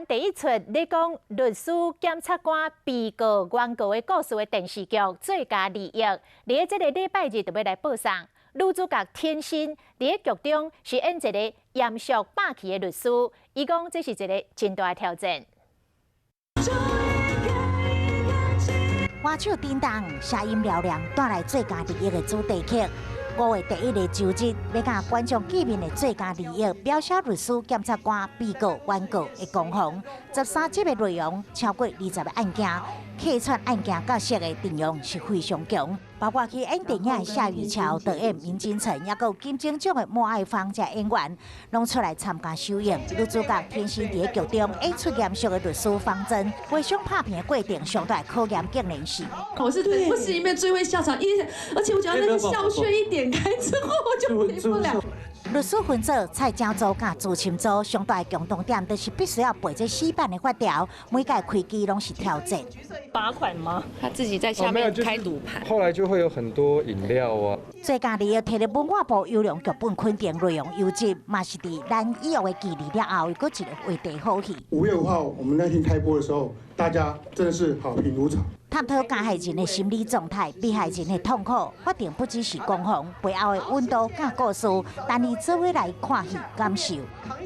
第一齣咧講律師、檢察官、被告、原告的故事的電視劇《最佳利益》，佇咧這个禮拜日就欲來播送。女主角天心佇咧劇中是演一个嚴肅霸氣的律師，伊講這是一个真大的挑戰。歌手叮當聲音嘹亮，帶來最佳利益的主題曲。5月第一个周日，欲佮觀眾見面的最佳利益，描寫律師、檢察官、被告、原告的攻防。13集的內容超過20个案件，客串案件角色的陣容是非常強，包括去演電影的夏於喬、導演明金城，抑閣有金鐘獎的莫愛芳這演員，攏出來參加首映。女主角天心佇劇中演出嚴肅的律師方針，回想拍片的過程，上大考驗竟然是。我是我是裡面最會笑場，因為而且我覺得那個笑穴一點開之後，我就停不了。律師分做菜鳥組佮資深組，上大的共同點就是必須要背這死板的法條，每屆開機攏是挑戰。罰款嗎？他自己在下面開賭盤。後來就會有很多飲料啊。最佳利益提予文化部優良劇本肯定，內容優質，嘛是佇難以約的距離了後，閣一个話題好戲。5月5號，我們那天開播的時候，大家真的是好評如潮。探討加害人的心理狀態、被害人的痛苦，法庭不只是攻防，背後的溫度佮故事，等你做伙來看戲感受。